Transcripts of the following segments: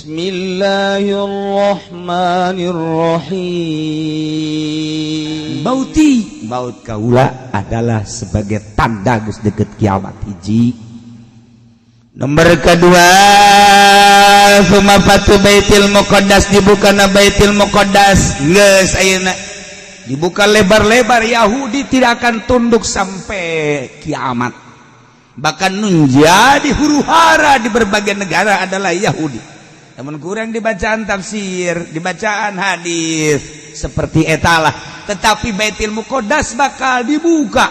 Bismillahirrahmanirrahim. Mauti maut kaula adalah sebagai tanda geus deket kiamat, hiji. Nomor kedua, summa fathu Baitil Muqaddas, dibukana Baitil Muqaddas. Geus ayeuna dibuka lebar-lebar, Yahudi tidak akan tunduk sampai kiamat. Bahkan menjadi huru hara di berbagai negara adalah Yahudi. Namun kurang dibacaan tafsir, dibacaan hadis seperti etalah. Tetapi Baitil Muqaddas bakal dibuka.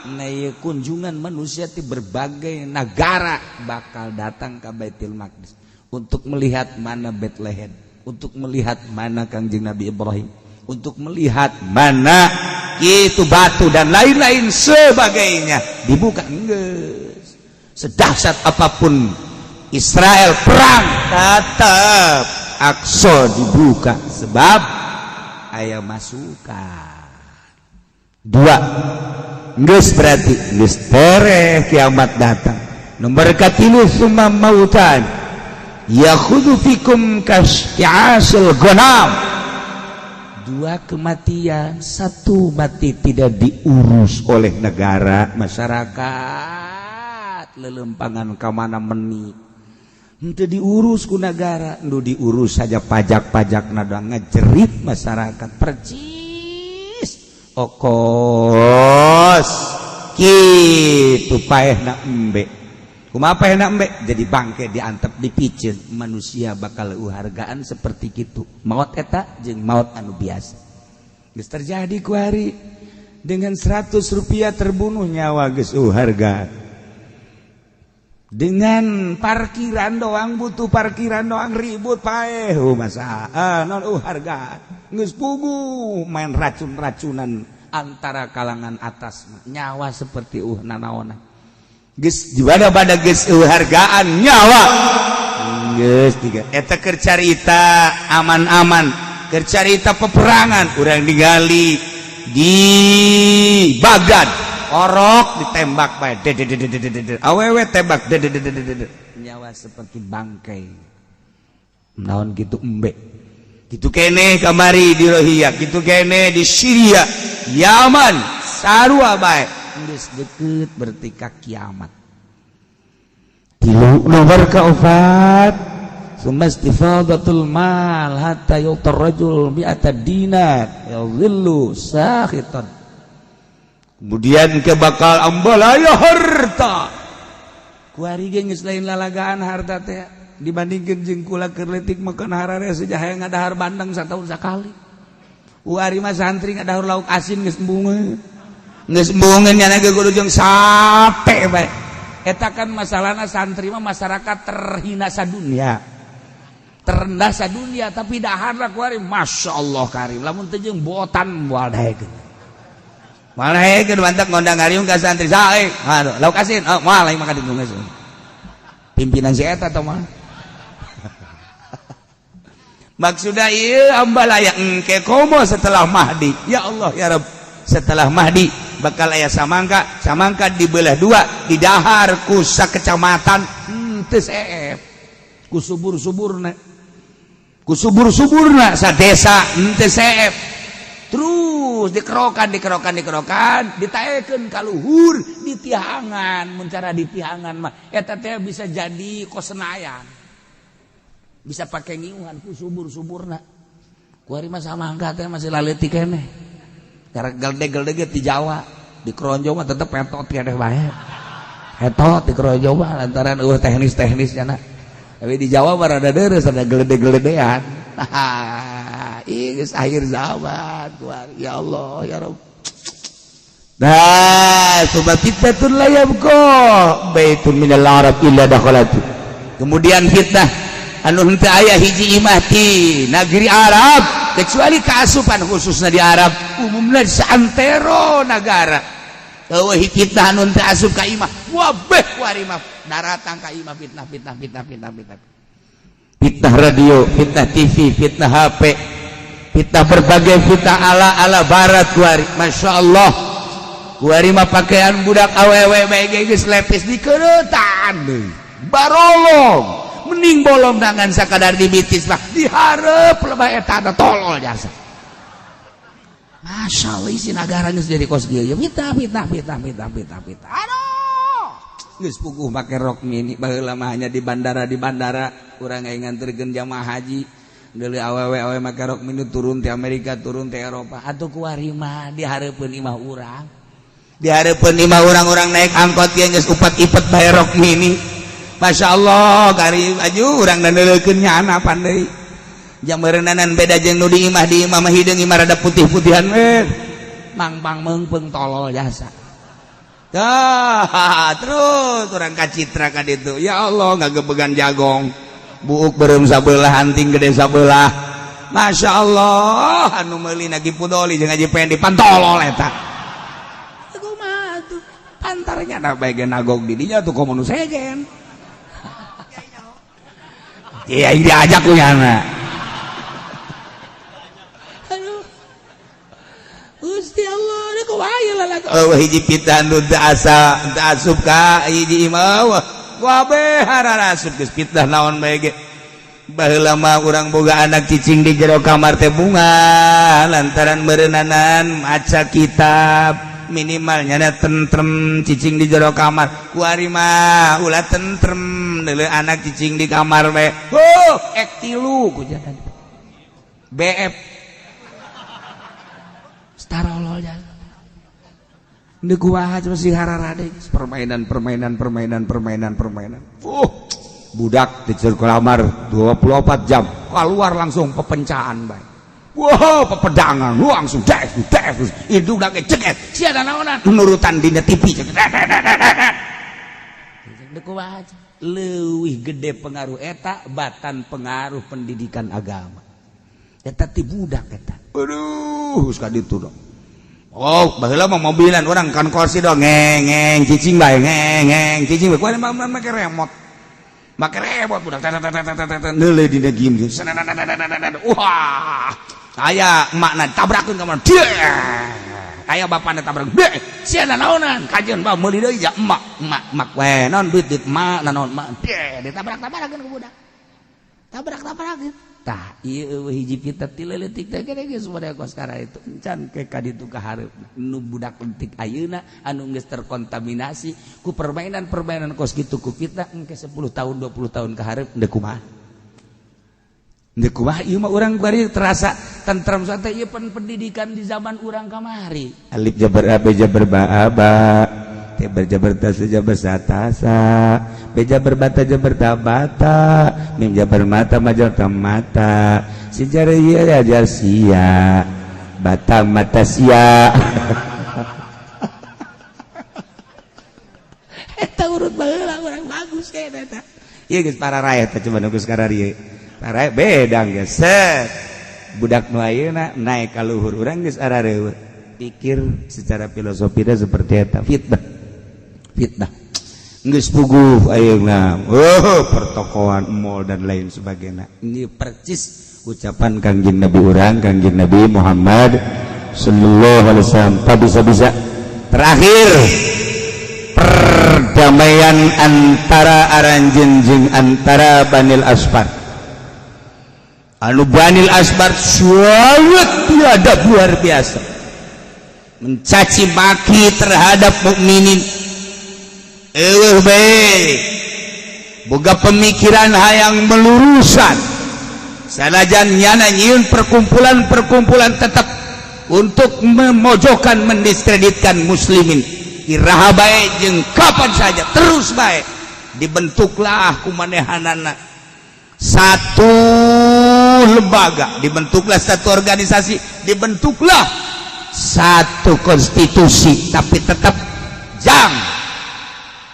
Nah, kunjungan manusia di berbagai negara bakal datang ke Baitul Maqdis untuk melihat mana Bethlehem, untuk melihat mana Kangjeng Nabi Ibrahim, untuk melihat mana itu batu dan lain-lain sebagainya. Dibuka geus. Sedahsyat apapun Israel perang, tetap Aqsa dibuka sebab aya masukan. Dua geus berarti geus tereh kiamat datang. Nomor katilu, summa mautan yakhudhu fikum kasya'asil ghanam. Dua kematian, satu mati tidak diurus oleh negara, masyarakat lelempangan ka mana meni henteu diurus ku negara. Nu diurus saja pajak-pajak, nada ngejerit masyarakat percis okos gitu. Paehna embe, kumaha paehna embe? Jadi bangke, diantep, dipicen, manusia bakal uhargaan seperti gitu. Maut eta jeung maut anu biasa geus terjadi kuari. Dengan 100 rupiah terbunuh nyawa, geus harga. Dengan parkiran doang, butuh parkiran doang ribut, paeh. Oh, masa non harga geus pugu main racun-racunan antara kalangan atas. Nyawa seperti nanaona geus di pada geus hargaan nyawa geus tiga eta. Keur carita aman-aman, keur carita peperangan, urang digali di Baghdad, orok ditembak bae, awewe tembak, nyawa seperti bangkai. Naon gitu embe gitu kene kamari di Rohingya, gitu kene di Syria, Yaman, sarua bae. Geus deket berarti ka kiamat. Tilu. Nomor keempat, summa istifadatul mal hatta yu'tar rajul mi'ata dinar yadhillu sakhitan. Kemudian ke bakal ambalaya harta. Kuari ge geus lain lalagaan harta teh dibandingkeun jeung kula keur leutik. Makan harare sejahaya ngadahar bandeng satahun sakali. Kuari mah santri ngadahar lauk asin geus embungeun, geus embungeun nyana ge kudu jeung sate bae. Eta kan masalahna santri mah masyarakat terhina sadunia, terendah sadunia, tapi daharna kuari Masya Allah karim. Lamun teu jeung botan moal daekeun, moal daekeun. Mantak ngondang ngariung ka santri sae, aduh, lauk asin, oh, moal aing makan itu geus pimpinan si eta tah mah. Maksudnya ieu ambalaya engke komo setelah Mahdi. Ya Allah ya Rabb, setelah Mahdi bakal aya samangka, samangka dibelah dua, didahar ku sakecamatan teu seep ku subur-suburna, ku subur-suburna sa desa henteu seep. Terus dikerokan, dikerokan, dikerokan, ditaekeun ka luhur, ditihangan. Mun cara ditihangan mah eta teh bisa jadi kos Senayan, bisa pakai ngiuhan ku subur-suburna. Kuari mah samangka teh masih laleutik keneh karena gelde-gelde di Jawa. Di Kronjo mah tetep petot keneh bae, hetot di Kronjo mah lantaran eueuh teknis-teknisnya. Nah, tapi di Jawa mah rada deres, ada gelede-geledean. Ih, geus akhir zaman kuari. Ya Allah ya Rabb. Nah, sebab fitnatun la yabqa baitun minal arab illa dakhalatu. Kemudian fitnah anu henteu aya hiji imah ti negeri Arab kecuali keasupan, khususnya di Arab, umumnya di saantero negara. Eueuh fitnah anu teu asup ka imah wabeh. Kuari mah daratang ka imah fitnah, fitnah, fitnah, fitnah, fitnah, fitnah radio, fitnah TV, fitnah HP, fitnah berbagai fitnah ala ala barat kuari. Masya Allah, kuari mah pakaian budak awewe bae geus lepis dikeuretan deui, barolong. Mending bolong dengan sakadar di bitis mah diharap lebah eta ada tolol jasa. Masya Allah, isi nagara geus jadi kos kieu. Fitnah, fitnah, fitnah, fitnah, fitnah, fitnah. Aduh, geus puguh make rok mini. Baheula mah hanya di bandara, di bandara urang aya nganterkeun jamaah haji, deuleu awewe awewe make rok mini turun ti Amerika, turun ti Eropa. Atuh kuari mah di hareupeun imah urang, di hareupeun imah urang-urang naik angkot ge geus upat-ipet bae rok mini. Masya Allah, kari aju urang dandeleukeun nyana pandai jam meureunanan beda jeung nu di imah. Di imah mah hideung, imah rada putih-putihan we mangpang meungpeung, tolol jasa. Tah, terus urang kacitra ka ditu. Ya Allah, ngagebegan jagong, buuk beureum sabelah, anting gede sabelah. Masya Allah, anu meuli Haji Pudoli jeung Haji Pendi pan tolol eta. Kumaha tuh pantarnya na bae ge nagog di dinya tuh, komo nu sejen. Iya, diajak ku nyana. Aduh. Gusti Allah, ini kumaha lalaki. Oh, hiji fitnah nu teu asa teu asup ka hiji imah. Wah, kabeh hararasup geus fitnah naon bae ge. Baheula mah urang boga anak cicing di jero kamar teh bunga lantaran meureunnanan maca kitab, minimal nyana tentrem cicing di jero kamar. Kuari mah ulah tentrem, deuleu anak cicing di kamar bae. Oh, ek tilu ku jalan. BF. Starolol jalan. Ini kumaha masih hararade permainan, permainan, permainan, permainan, permainan. Budak di kamar 24 jam keluar langsung pepencahan bae. Wow, pepedangan langsung des des itu udah ceket sia naonan nurutan dina TV. Kumaha leuwih gede pengaruh eta batan pengaruh pendidikan agama eta ti budak eta. Aduh, geus ka ditu dong. Oh, baheula mah mobilan urang kan kursi dong, ngeng ngeng cicing bae, ngeng ngeng cicing bae. Kuari mah make remote. Make remote budak tet tet tet tet neuleuh dina game. Wah, aya emakna tabrakeun ka mana. Aya bapana tabrak. Sia naonan? Kajeun ba meuli deui ya emak, emak, emak we naon duit duit emak naon emak. Ditabrak-tabrakeun ku budak. Tabrak-tabrakeun. Tah, ieu hiji fitnah ti leutik teh gede geus model kos itu. Encan ke ka ditu ka hareup nu budak leutik ayeuna anu geus terkontaminasi ku permainan-permainan kos kitu ku fitnah, engke 10 tahun, 20 tahun ka hareup deuk kumaha? Deuk kumaha? Ieu mah urang bari terasa tentram teh ieu pendidikan di zaman urang kamari. Alif jabar a, b jabar ba ba, T jabar ta, sa jabar sa ta sa, B jabar bata jabar ta bata, Mim jabar mata ma jabar ta mata, sin jar iya ya jar sia, bata mata sia. Eta urut baheula urang bagus kayak eta. Ieu geus para rakyat teh coba nu geus kararieu. Para beda geus. Set. Budak nu ayeuna naik ka luhur, urang geus arareueuh. Pikir secara filosofi seperti eta fitnah. Fitnah geus puguh ayeuna, oh, pertokoan, mall dan lain sebagainya. Ini percis ucapan Kangjeng Nabi urang, Kangjeng Nabi Muhammad sallallahu alaihi wasallam. Bisa-bisa terakhir perdamaian antara aranjeun jeung antara Banil Asfar. Anu Banil Asfar sangat biadab luar biasa, mencaci maki terhadap mukminin. Eueuh bae boga pemikiran hayang melurusan, sanajan nyana nyieun perkumpulan-perkumpulan tetap untuk memojokkan, mendiskreditkan muslimin. Iraha bae jeung kapan saja terus bae dibentuklah kumanehanana satu lembaga, dibentuklah satu organisasi, dibentuklah satu konstitusi, tapi tetap jang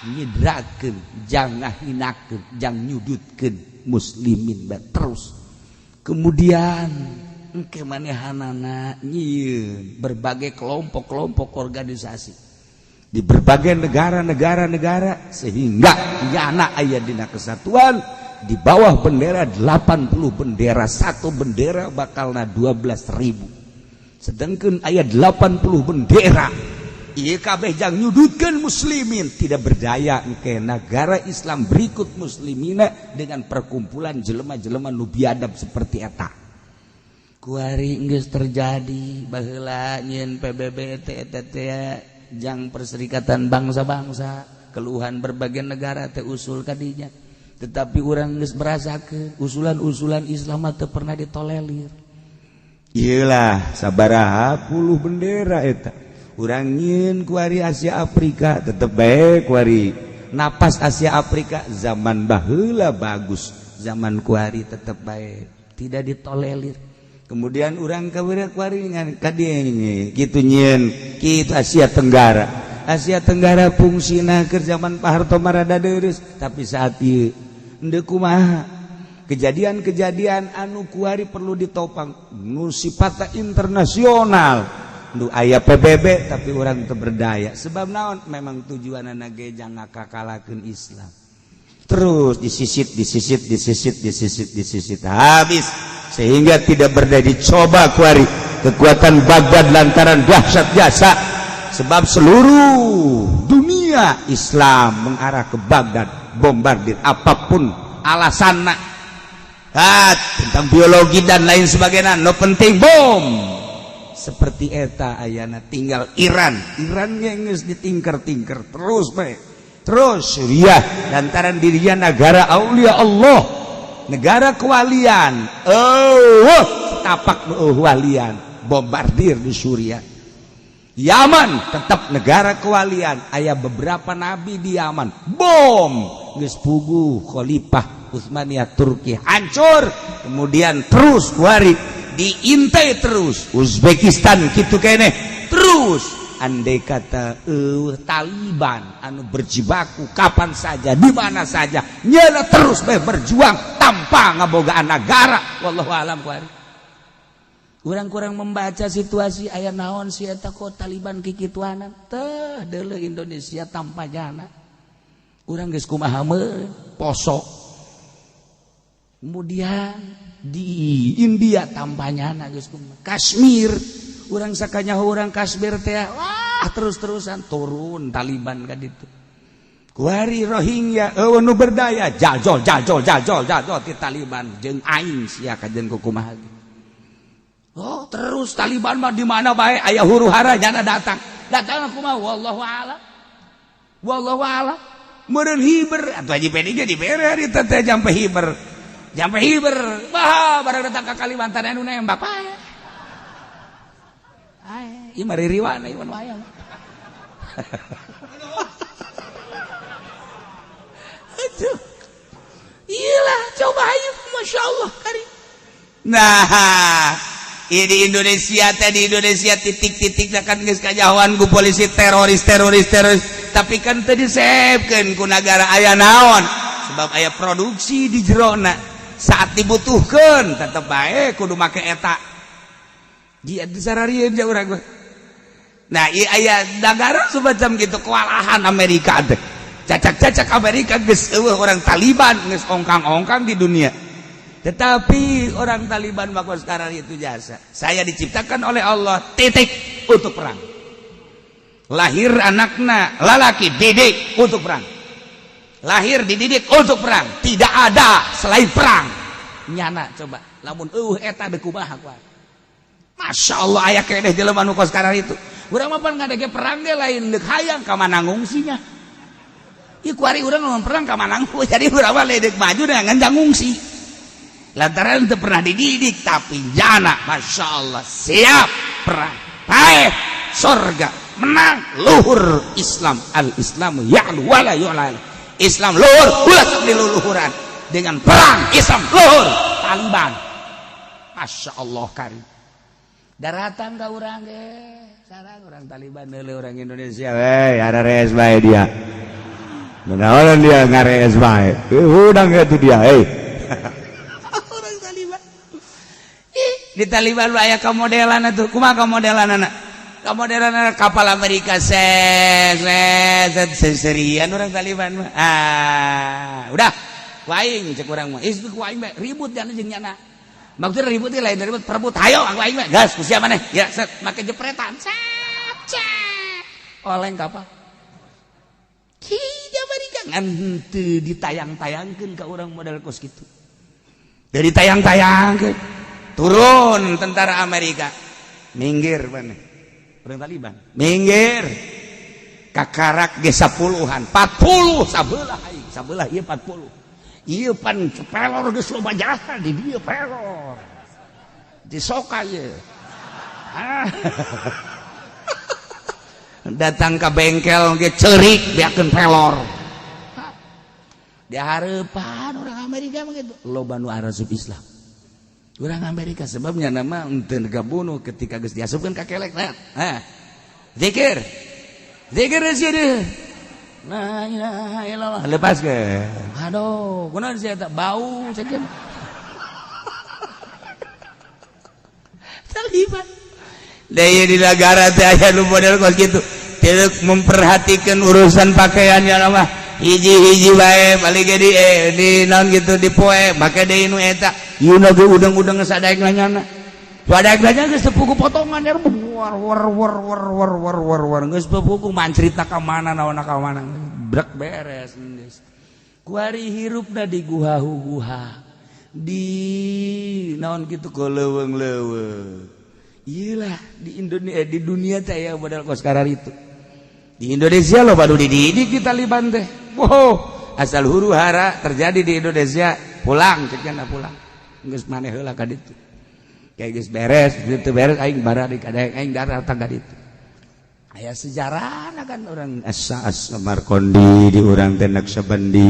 nyidrakeun, jang ngahinakeun, jang nyudutkeun muslimin bae. Terus kemudian engke manehanana nyieun berbagai kelompok-kelompok organisasi di berbagai negara-negara negara sehingga nyana aya dina kesatuan di bawah bendera 80 bendera, satu bendera bakalna 12.000, sedangkan aya 80 bendera. Ieu kabeh jang nyudutkeun muslimin, tidak berdaya ke negara Islam berikut muslimina dengan perkumpulan jelema-jelema nu biadab seperti eta. Kuari geus terjadi baheula nyieun PBB teh, eta teh jang Perserikatan Bangsa-Bangsa, keluhan berbagai negara teh usul kadinya. Tetapi urang geus merasakeun usulan-usulan Islam teu pernah ditolerir. Iyalah, sabaraha puluh bendera eta urang nyieun kuari. Asia Afrika tetep bae kuari napas Asia Afrika. Zaman baheula bagus, zaman kuari tetep bae tidak ditolerir. Kemudian urang kuari kadieu gitu nyieun kitu Asia Tenggara. Asia Tenggara fungsina keur zaman Pak Harto marada deureuh, tapi saat ieu henteu kumaha kejadian-kejadian anu kuari perlu ditopang nu sifatna internasional. Nu aya PBB, tapi urang teu berdaya. Sebab naon? Memang tujuan ge jang ngakakalakeun Islam. Terus disisit, disisit, disisit, disisit, disisit habis sehingga tidak berdaya. Dicoba kuari kekuatan Baghdad lantaran dahsyat jasa, sebab seluruh dunia Islam mengarah ke Baghdad, bombardir apapun alasan tentang biologi dan lain sebagainya, no penting bom. Seperti eta ayana tinggal Iran. Iran yang geus ditingker-tingker terus bae, terus Suriah lantaran dirinya negara aulia Allah, negara kewalian. Oh, tapak nu walian, bombardir di Suriah. Yaman tetap negara kewalian, aya beberapa nabi di Yaman, bom. Geus puguh Khalifah Utsmaniyah Turki hancur. Kemudian terus kuari diintai terus Uzbekistan gitu kene terus. Andai kata Taliban anu berjibaku kapan saja, di mana saja, nyala terus bae berjuang tanpa ngabogaan negara, wallahu alam. Kuari kurang kurang membaca situasi aya naon si eta kok Taliban kikituanan teh. Deuleu Indonesia tanpa jana urang geus kumaha poso. Kemudian di India tampanya geus kumaha, Kashmir urang sakanya urang Kashmir teh, wah, terus-terusan turun Taliban ka ditu. Kuari Rohingya eueuh nu berdaya, jajol, jajol, jajol, jajol ti Taliban jeung aing sia kajen kumaha. Oh, terus Taliban mah di mana bae aya huru hara nyana datang. Datang aku mah wallahu a'lam. Wallahu a'lam. Meureun hiber atuh Haji Pedi ge dibere hari teh jampe hiber. Jampe hiber. Bah, barang datang ka Kalimantan anu nembak bae. Ae, ieu mah ririwana ieu mah aya. Aduh. Iyalah, coba ayo, Masya Allah, kari. Nah, di Indonesia teh, di Indonesia titik-titik kan geus kajahoan ku polisi teroris, teroris, teroris, tapi kan teu disebkeun ku nagara aya naon, sebab aya produksi di jerona. Saat dibutuhkan tetep bae kudu make eta dia disararieun ja urang. Nah, iya, aya negara semacam gitu kewalahan Amerika teh, cacak-cacak Amerika geus eueuh orang Taliban geus ongkang-ongkang di dunia. Tetapi orang Taliban maka sekarang itu jasa. Saya diciptakan oleh Allah titik untuk perang. Lahir anakna lalaki, didik untuk perang. Lahir dididik untuk perang. Tidak ada selain perang. Nyana coba. Lamun eueuh eta deuk kumaha kuat. Masya Allah, aya keneh jelema nu kos sekarang itu. Urang mah pan ngadege perang ge lain deuk hayang ka mana ngungsinya. Ieu kuari urang ngomong perang ka mana ngungsi. Jadi urang mah ledek maju dengan ngungsi. Lantaran itu pernah dididik, tapi jana Masya Allah siap perang, paeh sorga, menang, luhur Islam. Al Islamu ya'lu wala yu'la. Islam luhur, ulah sok diluluhuran. Dengan perang Islam luhur. Taliban, Masya Allah, kari daratan ka urang ge sarang orang Taliban deuleu orang Indonesia we arares bae dia. Naon dia ngares bae, udang itu dia, hei. Orang Taliban. Ih, di Taliban lu aya kamodelan atuh. Kumaha kamodelanana? Kamodelan kapal Amerika set set seserian orang Taliban mah. Ah, udah ku aing cek urang mah. Ih, ku aing bae ribut jangan jeung nyana. Maksudnya ribut lain ribut perebut. Hayo aku aing mah gas ku sia maneh. Ya set make jepretan. Set set. Oleng kapal. Di Amerika ngan henteu ditayang-tayangkeun ka urang model kos kitu. Dari tayang-tayangkeun. Turun tentara Amerika. Minggir maneh. Urang Taliban. Minggir. Kakarak ge 10-an, 40 sabelah aing, sabelah ieu 40. Ieu pan pelor geus loba jasa di dieu pelor. Disoka ieu. Ah. Datang ke bengkel ge ceurik beakeun pelor. Di hareupan orang Amerika mah gitu. Loba nu arasup Islam. Orang Amerika sebabnya nama henteu bunuh ketika geus diasupkeun ka kelek nah. Hah. Zikir. Zikir sih. La ilaha illallah. Lepas ke. Aduh, kunaon sia eta bau sakieu. Taliban. Daya di negara teh aya nu model kos kitu. Tidak memperhatikan urusan pakaiannya mah. Hiji-hiji bae balik ge di naon gitu di poe make deui nu eta. Ieu ge udang-udang sadaek nanyana. Sadaek nanya geus teu potongan ya war war war war war war war war geus pugu mancrita ka mana naon ka mana. Brek beres geus. Kuari hirupna di guha-guha. Di naon kitu ko leuweung-leuweung. Iyalah di Indonesia di dunia teh aya model kos kararitu. Di Indonesia loh baru dididik di Taliban teh. Wow, asal huru hara terjadi di Indonesia, pulang ceknya pulang. Geus maneh heula ka ditu. Kayak geus beres, gitu beres aing bara di kadaek aing datang ka ditu. Aya sejarah kan orang asa Samarkondi di urang teh Naksabandi.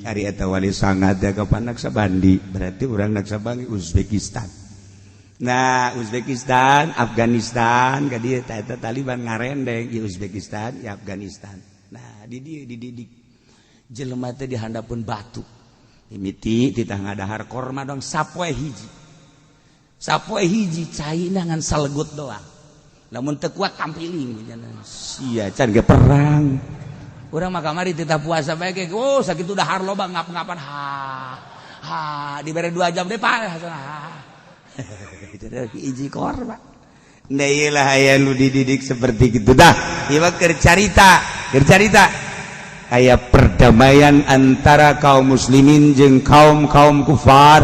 Ari eta wali sanga teh kapan Naksabandi, berarti urang Naksabandi Uzbekistan. Nah, Uzbekistan, Afghanistan, ka dieu eta Taliban ngarendeng di Uzbekistan, di Afghanistan. Nah, di dieu dididik jelema teh di handapeun batu. Mimiti titah ngadahar korma dong sapoe hiji. Sapoe hiji caina ngan salegut doang. Lamun teu kuat tampiling sia can ge perang. Urang mah kamari titah puasa bae ge, oh sakitu dahar loba ngap-ngapan ha. Ha, dibere 2 jam deh pak. Hiji korma. Nah iyalah aya nu dididik seperti gitu dah. Ieu mah keur carita, keur carita. Aya perdamaian antara kaum muslimin jeung kaum-kaum kufar.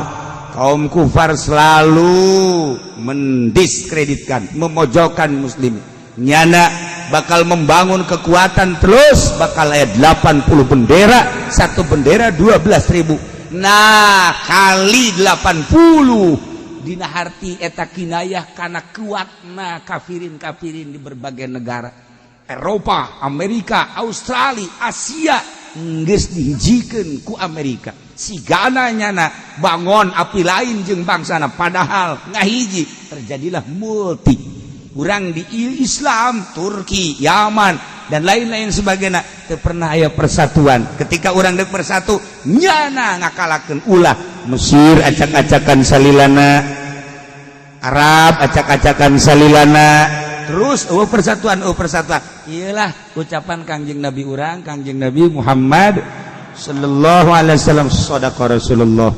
Kaum kufar selalu mendiskreditkan, memojokkan muslim. Nyana bakal membangun kekuatan terus, bakal aya 80 bendera, satu bendera 12.000. Nah, kali 80 dina harti eta kinayah karena kuatna kafirin-kafirin di berbagai negara Eropa, Amerika, Australia, Asia geus dihijikeun ku Amerika. Sigana nyana bangun api lain jeung bangsana padahal ngahiji terjadilah multi. Urang di Islam, Turki, Yaman dan lain-lain sebagainya teu pernah aya persatuan. Ketika urang deuk bersatu nyana ngakalakeun ulah Mesir acak-acakan salilana, Arab acak-acakan salilana, terus oh persatuan, oh persatuan. Iyalah ucapan Kangjeng Nabi urang, Kangjeng Nabi Muhammad sallallahu alaihi wasallam, sadaqa Rasulullah.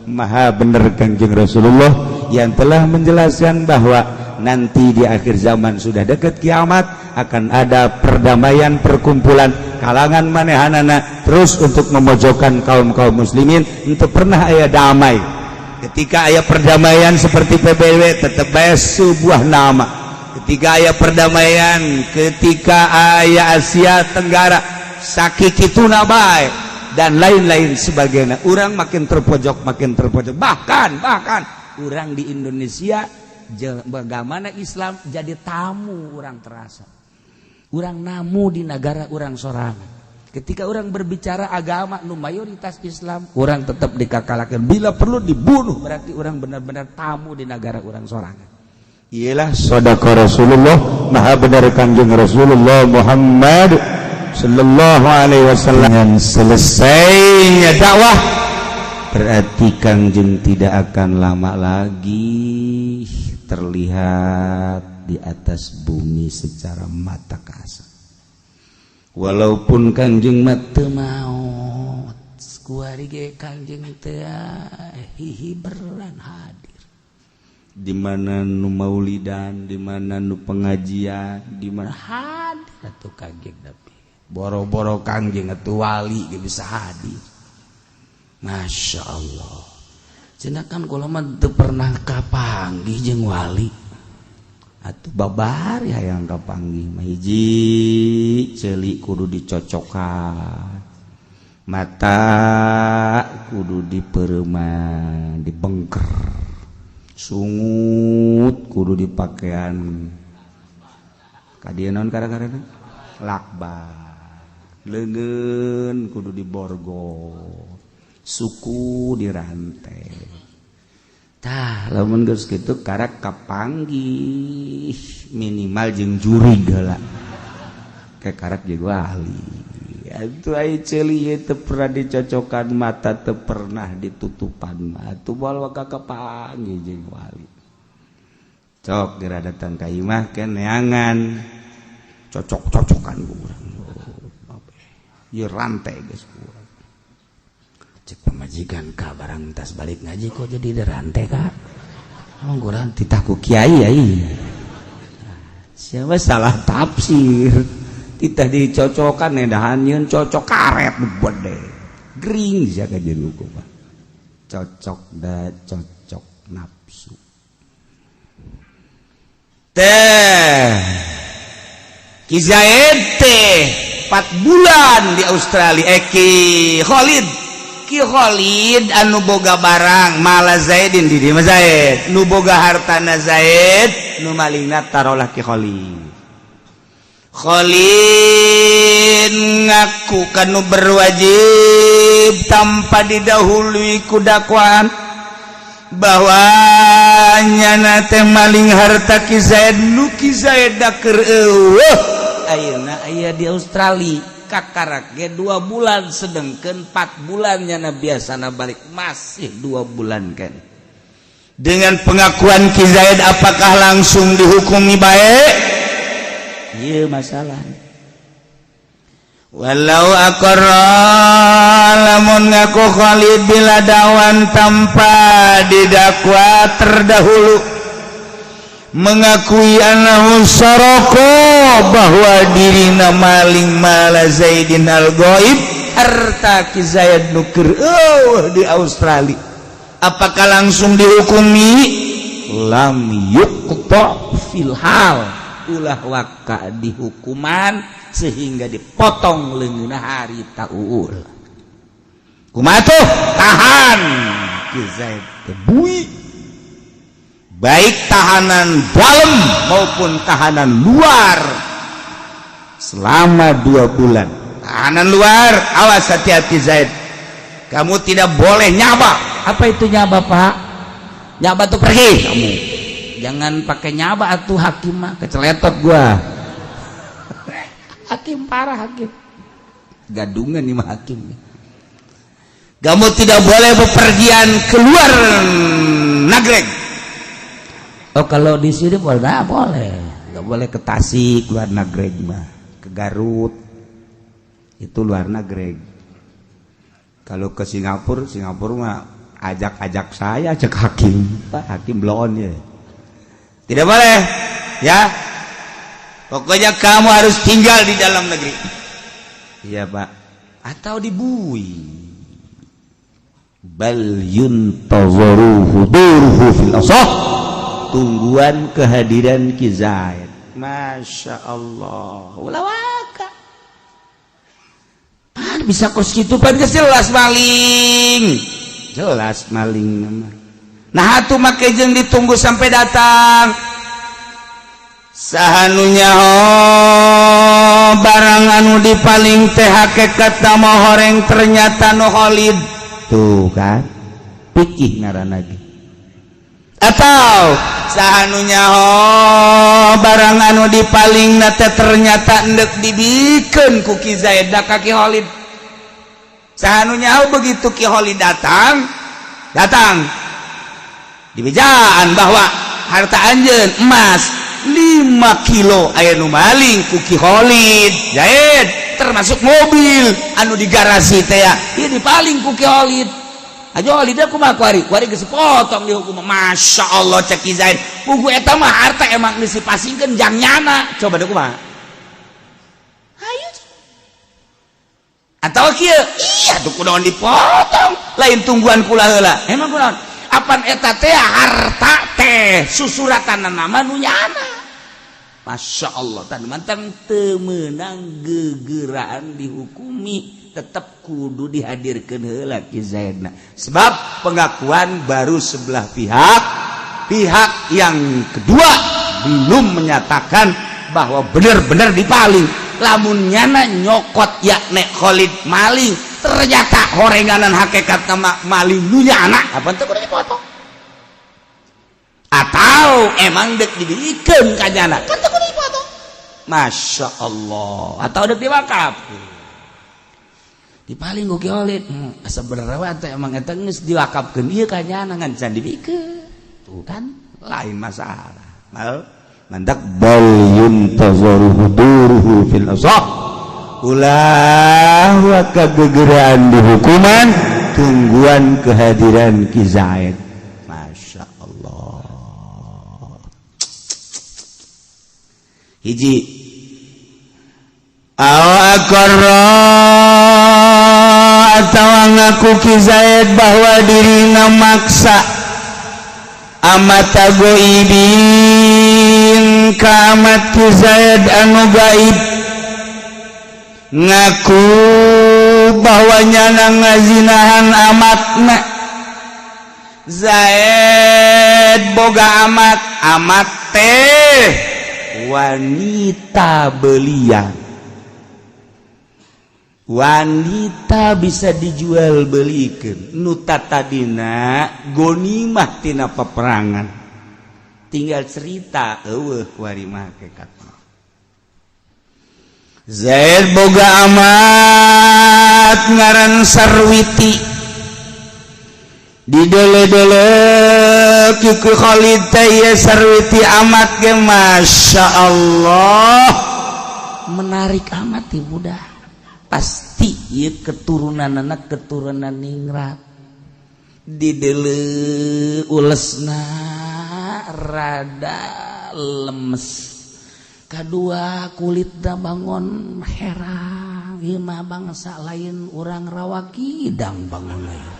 Maha bener Kangjeng Rasulullah yang telah menjelaskan bahwa nanti di akhir zaman sudah dekat kiamat akan ada perdamaian perkumpulan kalangan manehanana terus untuk memojokkan kaum-kaum muslimin untuk pernah aya damai. Ketika aya perdamaian seperti PBB tetap bae sebuah nama. Ketika aya perdamaian, ketika aya Asia Tenggara sakituna bae dan lain-lain sebagainya. Urang makin terpojok, makin terpojok. Bahkan bahkan urang di Indonesia bagaimana Islam jadi tamu urang terasa. Urang namu di negara urang sorangan. Ketika orang berbicara agama nu mayoritas Islam, orang tetap dikakalakan. Bila perlu dibunuh, berarti orang benar-benar tamu di negara orang sorangan. Iyalah sadaqa Rasulullah, maha benar Kanjeng Rasulullah Muhammad sallallahu alaihi wasallam. Dengan selesainya dakwah berarti Kangjeng tidak akan lama lagi terlihat di atas bumi secara mata kasar. Walaupun Kangjeng mah teu maot, kuari ge Kangjeng teh hihiberan hadir. Di mana nu maulidan, di mana nu pengajian, di mana hadir. Atuh Kangjeng Nabi, boro-boro Kangjeng atuh, wali ge bisa hadir. Masya Allah. Cenah kan kula mah teu pernah kapanggih jeung wali. Atuh babari hayang kapanggih mah, hiji, ceuli kudu dicocokan, mata kudu dipereuman, dibengker, sungut kudu dipakean kadieu naon, gara-gara lakban, leungeun kudu diborgol, suku dirantai. Tah, lamun geus kitu karak kapanggih minimal jeung jurig heula, kayak karak jeung wali. Atuh ai ceuli teu pernah dicocokan, mata teu pernah ditutupan, atuh moal waka kapanggih jeung wali. Cok geura datang ka imah ke neangan cocok-cocokan ku urang. Ieu rantai geus ku urang. Cek pamajikan, "Ka barang tas balik ngaji kok jadi rantai, Kak?" "Oh, urang titah ku kiai." Ya iya, siapa salah tafsir. Titah dicocokan, edahan nyeun cocok karet gede gering sia ka jeung hukum cocok da cocok nafsu teh. Ki Zaid teh 4 bulan di Australia. Eh, Ki Khalid, Ki Khalid anu boga barang mala Zaidin di dieu mah, Zaid nu boga hartana, Zaid nu malingna tarolah Ki Khalid. Khalid ngaku kanu berwajib tanpa didahului ku dakwaan bahwa nyana teh maling harta Ki Zaid, nu Ki Zaid da keur euweuh, ayeuna aya di Australia kakarak ge 2 bulan, sedengkeun 4 bulan nyana biasana balik, masih 2 bulan kan. Dengan pengakuan Ki Zaid, apakah langsung dihukumi baik? Iya, masalah. Walau aqarra, lamun ngaku Khalid, bila da'wan, tanpa didakwa terdahulu, mengakui annahu saroko, bahwa dirina maling, mala Zaidin al ghaib, harta Ki Zaid nu keur oh, di Australia, apakah langsung dihukumi? Lam yuqta fil hal, ulah waka dihukuman sehingga dipotong leungeunna harita uul. Kumaha tuh? Tahan Ki Zaid teh, bui, baik tahanan dalam maupun tahanan luar selama 2 bulan. Tahanan luar, awas, hati-hati Zaid, kamu tidak boleh nyaba. Apa itu nyaba, Pak? Nyaba tuh pergi. Kamu jangan pakai nyaba atuh, hakim mah keceletot gua. Hakim parah, hakim gadungan nih mah hakim. Kamu tidak boleh bepergian keluar nagreg. Oh, kalau di sini boleh nggak? Boleh. Nggak boleh ke Tasik, luar nagreg mah. Ke Garut itu luar nagreg. Kalau ke Singapura, Singapura mah ajak-ajak saya, cek hakim. Pak hakim bloon ya. Tidak boleh ya, pokoknya kamu harus tinggal di dalam negeri. Iya, Pak. Atau dibui. Bal yuntazaru huduruhu fil asah, tungguan kehadiran Ki Zaid. Masya Allah, ulah waka. Pan bisa kos kitu, pan geus jelas maling, jelas maling nama. Nah, atuh make jeung ditunggu sampai datang. Saha nu nyaho barang anu dipaling teh hakikat mau horeng ternyata nu Khalid? Tuh kan, pikih ngaranna ge. Atau saha nu nyaho barang anu dipaling teh ternyata endek dibikeun ku Ki Zaid ka Ki Khalid? Saha nu nyaho begitu Ki Khalid datang, datang dibejaan bahwa harta anjeun emas 5 kilo aya nu maling ku Ki Khalid Zaid, termasuk mobil anu di garasi teh ya, ieu dipaling ku Ki Khalid aja. Khalid kumaha kuari? Kuari geus potong, dihukum. Masya Allah, cek Ki Zaid, pugu eta mah harta emang geus dipasingkeun jang nyana. Coba deh, kumaha? Atau kieu, iya tuh kunaon dipotong, lain tungguan kula heula. Emang kunaon? Apan eta teh harta teh susuratan nama nu nyana. Masya Allah, tan mantang teu meunang gegeraan dihukumi, tetap kudu dihadirkeun heula Ki Zaidna. Sebab pengakuan baru sebelah pihak, pihak yang kedua belum menyatakan bahwa benar-benar dipaling. Lamun nyana nyokot ya nek Khalid maling, ternyata horenganan hakikat nama maling nu nyana, apa teu kudu dipotong? Atau emang dek dibikeun ka nyana, kan teu kudu dipotong. Masya Allah, atau dek diwakaf. Dipaling ku Ki Khalid, asa bener we atuh emang eta geus diwakafkeun ieu ka nyana ngan can dibikeun. Tuh kan lain masalah. Mal mandak bal yuntazaru huduruhu fil asah. Ulah wa kagegeraan di hukuman, tungguan kehadiran Ki Zaid. Masya Allah. Hiji aw aqarra atawa ngaku Ki Zaid bahwa dirina maksa amata goibin ka amat Ki Zaid anu gaib, ngaku bahwa nyana ngazinahan amatna. Zaid boga amat, amat teh wanita belian, wanita bisa dijual belikan, nu tadina gonimah tina peperangan. Tinggal cerita eueuh kuari mah hakikat. Zaid boga amat ngaran Sarwiti, didele-dele ku Khalid teh ieu Sarwiti amat ge Masya Allah menarik amat ti budak, pasti ieu keturunan anak keturunan ningrat. Didele ulesna rada lemes, kedua kulitna bangun herang, ieu mah bangsa lain urang Rawa Kidang bangun lain.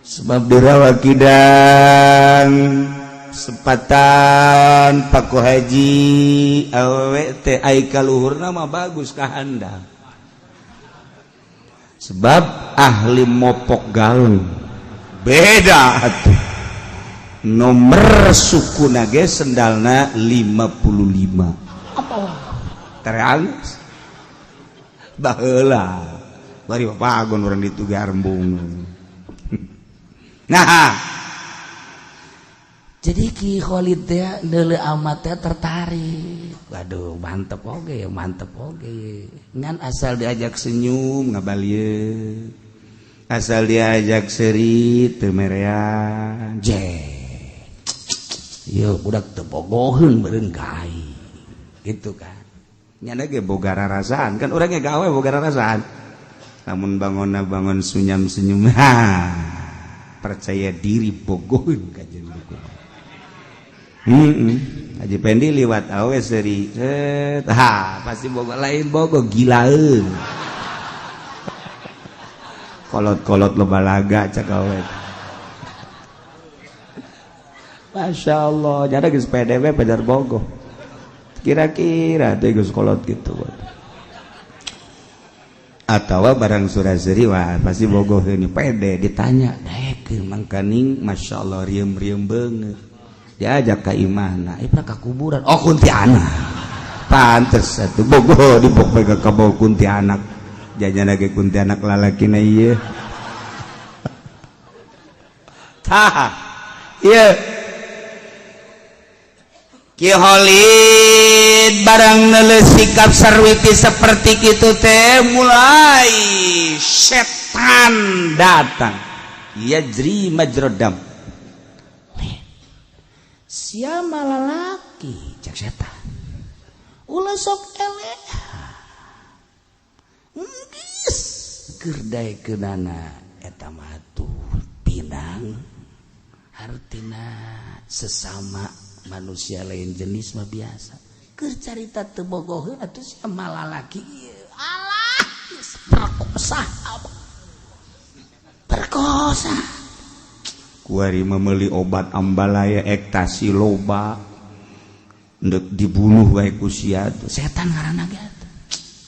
Sebab di Rawa Kidang sepatan Paku Haji awewe teh ai kaluhurna mah bagus ka handap, sebab ahli mopok gaung beda atuh. Nomor suku nage sendalna 55 apa terus baheula bari pagon urang ditu garembung. Nah, jadi Ki Khalid teh neuleu amat teh tertarik. Waduh, mantep oge ya, mantep oge. Ngan asal diajak senyum ngabalieun, asal diajak seuri teu merean je. Ieu budak teu bogoheun meureun kai. Gitu kan. Nyana ge boga rarasaan kan, urang ge gawe boga rarasaan. Lamun bangonna bangun senyum-senyum, ha, percaya diri bogoheun ka jeung Haji Pendi liwat awe seri set, ha pasti bogo lain bogo gilaeun, kolot-kolot loba laga cak awe. Masya Allah, jadi geus PDB pada bogo kira-kira teh geus kolot gitu. Atau barang suraseri, wah pasti bogo ini pede. Ditanya daekeun mangkaning, Masya Allah, riem-riem banget. Diajak ke imahna, eh ka kuburan, oh kuntianak, pantes satu bogo dibok ke ka kuntianak, jajan lagi kuntianak lalakina ieu. Tah ieu Ki Khalid barang neuleuh sikap Sarwiti seperti kitu teh, mulai setan datang yajri majrodam. Siapa lalaki cek setan, ulah sok eleh geus keur daekeunana eta mah tuh pinang, hartina sesama manusia lain jenis mah biasa. Keur carita teu bogoheun atuh sia malalaki ieu, alah. Perkosa. Perkosa. Kuari memeuli obat ambalaya ektasi loba. Ndek dibunuh wae ku sia setan ngaranna ge atuh.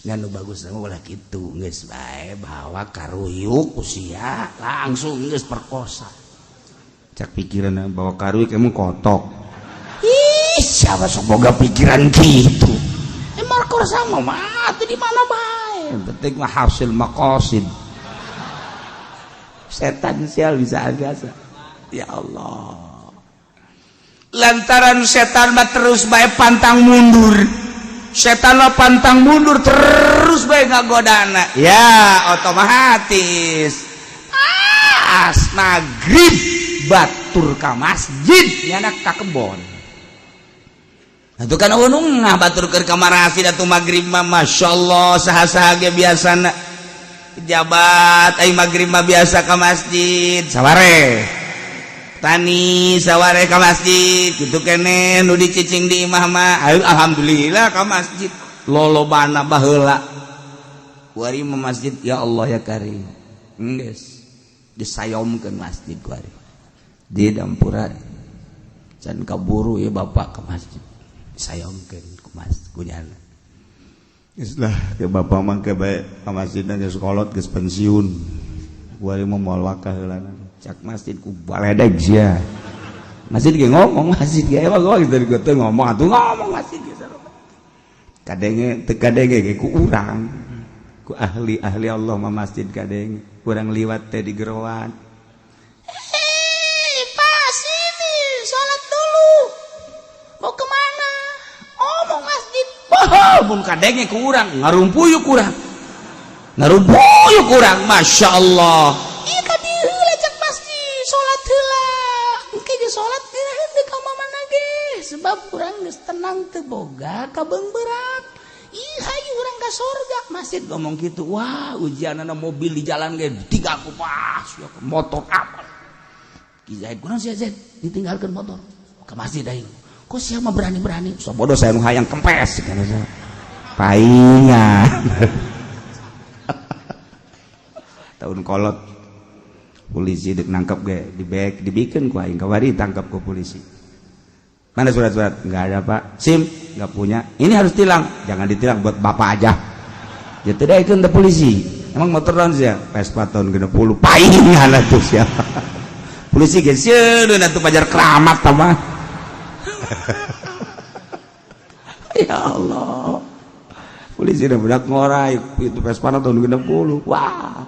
Ngan nu bagus mah ulah kitu geus bae bawa karuyuk ku sia langsung geus perkosa. Cak pikiran bawa karuyuk emang kotok. Ih, siapa sok boga pikiran kitu. Emang perkosa mah mati di mana bae. Penting mah hasil maqasid. Setan sial bisa biasa. Ya Allah. Lantaran setan mah terus bae pantang mundur. Setan mah pantang mundur terus bae ngagodana. Ya, otomatis. As maghrib batur ka masjid nyana ka kebon. Itu kan eueuh batur keur ka marasid atuh maghrib mah masyaallah saha-saha ge biasana. Pejabat ai maghrib mah biasa ka masjid saware. Tani saware ka masjid kitu keneh nu dicicing di imah mah alhamdulillah ka masjid lolobana baheula. Kuari mah masjid ya Allah ya Karim. Geus disayomkeun masjid kuari. Di dampura can kaburu ya bapak ke masjid. Disayomkeun ku masjid kunyana. Geus lah ke bapak mah ke bae ka masjidna geus kolot geus pensiun. Kuari mah moal wakah heulana. Cak masjid ku baledeg sia. Masjid ge ngomong masjid ge emang gua dari gua teu ngomong atuh ngomong masjid ge sarua. Kadenge teu kadenge ge ku urang. Ku ahli-ahli Allah mah masjid kadenge. Kurang liwat teh di geroan. Eh, Pak, sini salat dulu. Mau kemana? Oh, mau masjid. Oh, mun kadenge ku urang ngarumpuyuk urang. Ngarumpuyuk urang, Masya Allah. Iya ka dieu heula cek masjid, salat heula. Engke ge salat diraheun deui ka mamana ge. Sebab urang geus tenang teu boga kabeungberat. Ih, hayu urang ka sorga. Masjid ngomong gitu. Wah, ujianana mobil di jalan ge tiga ku pas, ya, motor apa. Ki Zaid kurang sia Zaid ditinggalkan motor ke masjid aing. Kok sia mah berani-berani? So bodoh saya nu hayang kempes kana saya. Paingan. Tahun kolot polisi dek nangkep ge dibek dibikin ku aing kawari tangkap ku polisi. Mana surat-surat? Enggak ada, Pak. SIM enggak punya. Ini harus tilang. Jangan ditilang buat bapak aja. Ya tidak itu untuk polisi. Emang motor tahun sih ya? Vespa tahun 60. Paingan atuh siapa. Polisi ge sieun atuh pajar keramat mah. Ya Allah. Polisi udah budak ngorai itu Vespa tahun 60. Wah.